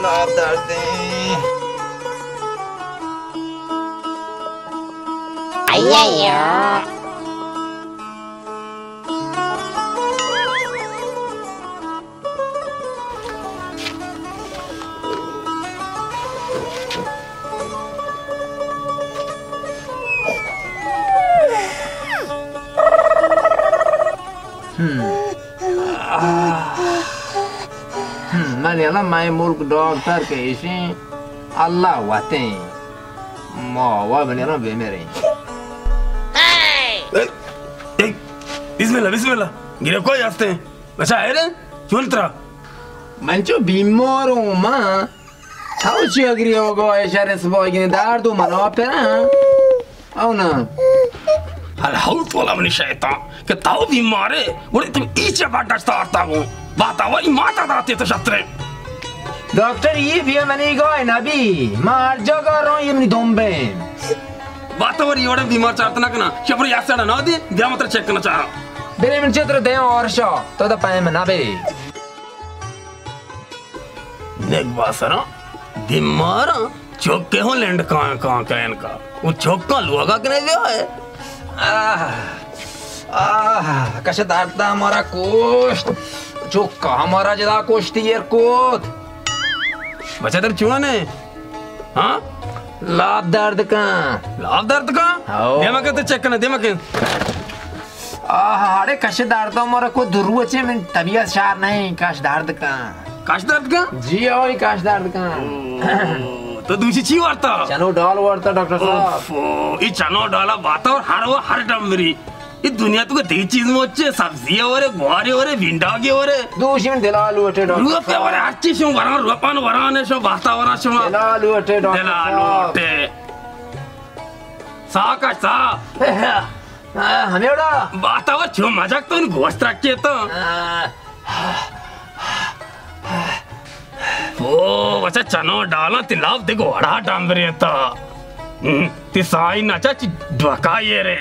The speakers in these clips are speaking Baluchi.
لاپ دردیں۔ ایو۔ ہم۔ ہم، من یلا مئے ملک ڈاکٹر کہ ایشیں اللہ وتیں۔ ما وا بنیرا بمیریں۔ اے، اے، بسم اللہ، بسم اللہ۔ گرے کوئی ہستے؟ بچا، اے رے، چون ترا؟ من چو بیمار ہوں، ماں۔ تو چی اگری ہوگا، اے شر سباگین درد و منا پرا۔ او نا۔ الحوت والا منی شیطان، کہ تو بیمارے، گڑے تو ایچے بڈ داشتا آرتا گو۔ باتاور ای ماتا داتے تو شترے۔ ڈاکٹر، یہ بھی منی گائے نبی، ما ہر جگہ رہوں، یہ منی دمبے۔ باتاور یہ وڑے بیمار چارت نہ کنا، شپر یا سڑا نہ دے، بیا متر چیک کرنا چاہا۔ برے من چتر دے اور شا، تو دا پائے میں نہ بے۔ نگباسراں، بیماراں، چکے ہوں لنڈ کان کان کین کا۔ وہ چکا لوگا کنے بیا ہے۔ آہ، آہ، کش درد ہمارا کوشت۔ چکا ہمارا جدا کوشتی ایر کوت۔ بچہ تر چون ہے؟ ہاں؟ لاپ درد کن۔ لاپ درد کن؟ ہاؤ۔ دیما کن تو چیک کرنا، دیما کن۔ آہا، اڑے کش درد مارا کو دو روچے من طبیعت شار نہیں، کش درد کن۔ کش درد کن؟ جی ہاؤ، کش درد کن۔ او، تو دوشی چی وارتا؟ چنو ڈال وارتا ڈاکٹر صاحب۔ اوفو، ای چنو ڈالا باتاور ہر و ہر ڈمبری۔ ای دنیا تو کو دگی چیز موچے، سبزی ورے، گوارے ورے، بینڈاگے ورے۔ دوشی من دلا لوٹے ڈاکٹر روپے صاحب۔ ورے، ہر چیز شو وران، روپان وران شو، باتاوران شما۔ دلا لوٹے ڈاکٹر دلا صاحب۔ لوٹے۔ سا کش سا۔ آ، ہمے وڑا۔ باتاور چو مجک تو گوشت رکھے تو۔ آ۔ او، بچا چنو ڈالاں تی لاپ دگہ وڑا ڈمبرے تا۔ ہم، تی سائی نچا چی ڈوکا یہ رے۔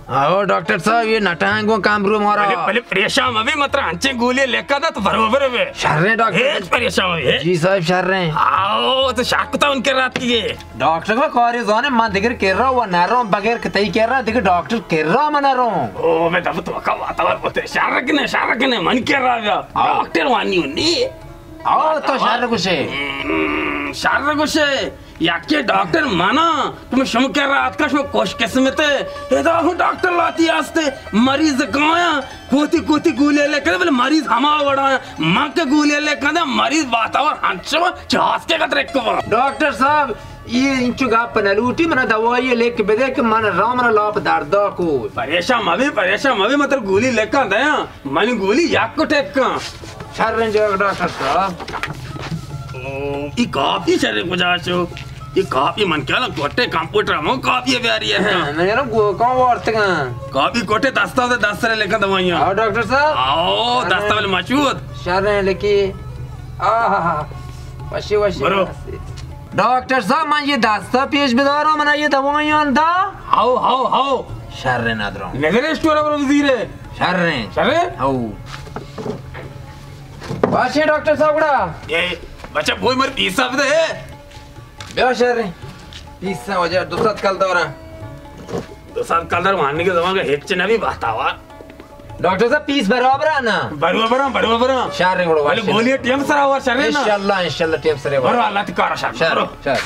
آؤ ڈاکٹر صاحب، یہ نٹانگوں کام رو مارا۔ بلے، بلے پریشان مبی، مترا انچیں گولی لکھا دا تو بروبر بے۔ شریں ڈاکٹر۔ ہیچ پریشان مبی، ہیچ۔ جی صاحب، شریں۔ آؤ، تو شک تا ان کے رات کی ہے۔ ڈاکٹر کو کاری زانے، من دگر کرا و نروں، بغیر کہ تئی کرا دگر ڈاکٹر کرا من نروں۔ او، میں دب تو کا باتاور بوتے، شر کنے، شر کنے، من کرا بیا۔ آؤ۔ ڈاکٹر وانی ہونی۔ آؤ، تو شر گوشے۔ ہم، شر گوشے۔ یکے ڈاکٹر منا، تم شم کرا آتکا شما خوش قسمتے۔ ادا ہوں ڈاکٹر لاتی آستے، مریض کایا، کوتی کوتی گولی لے کنے، بلے مریض ہما وڑا ہے۔ من کے گولی لے کنے، مریض باتاور ہنچو چاس کے قدر کو۔ ڈاکٹر صاحب، یہ انچو گپ نہ لوٹی، منا دوائی لکھ بدے کہ من رام را لاپ دردا کو۔ پریشان مبی، پریشان مبی، من تر گولی لکھاں دیاں، من گولی یک کو ٹیکاں۔ شریں جواب ڈاکٹر صاحب۔ او، ای کاپی شریں کجا شو؟ ای کاپی من کیا نا گوٹے کمپیوٹر ہم کاپی بیاری ہے۔ ہاں، میں نا گو کون وارتگاں۔ کاپی گوٹے دستا دے دست سرے لکھاں دوائیاں۔ آؤ ڈاکٹر صاحب۔ آؤ، دستا والے مچود۔ شریں لکھی۔ آہا، وشی، وشی، برو۔ وشی۔ ڈاکٹر صاحب، من یہ دستا پیش بدارا، منا یہ دوائیاں دا۔ ہاؤ، ہاؤ، ہاؤ۔ شریں ندروں۔ نظر اسٹور برو وزیرے۔ شریں۔ شریں؟ ہاؤ۔ باشے ڈاکٹر صاحب گڑا۔ اے، بچہ بوئی مر پیسا بدے۔ بیا شریں۔ پیسا وجہ دو سد کلدارا۔ دو سد کلدار وانی کے زمان کا ہچ نبی باتاوا۔ ڈاکٹر صاحب، پیس برابر ہے نا؟ برابر ہیں، برابر ہیں۔ شر ہیں، گڑا بلے وش گولی ہیں۔ ٹیم سرا ہوا، شر ہیں نا؟ انشاءاللہ، انشاءاللہ، ٹیم سرا ہوا۔ برو، اللہ تی کارا شر، شر، برو۔ شر۔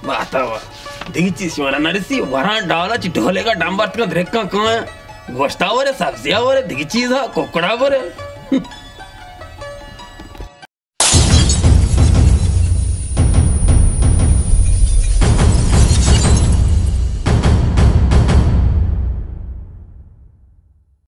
باتاوا۔ دیگی چیز شمارا نرسی، وران ڈالا چی ڈولے کا ڈمبر تکا درکا کان۔ گوشتا ورے، سبزیا ورے، دیگی چیز ہا، ککڑا ورے۔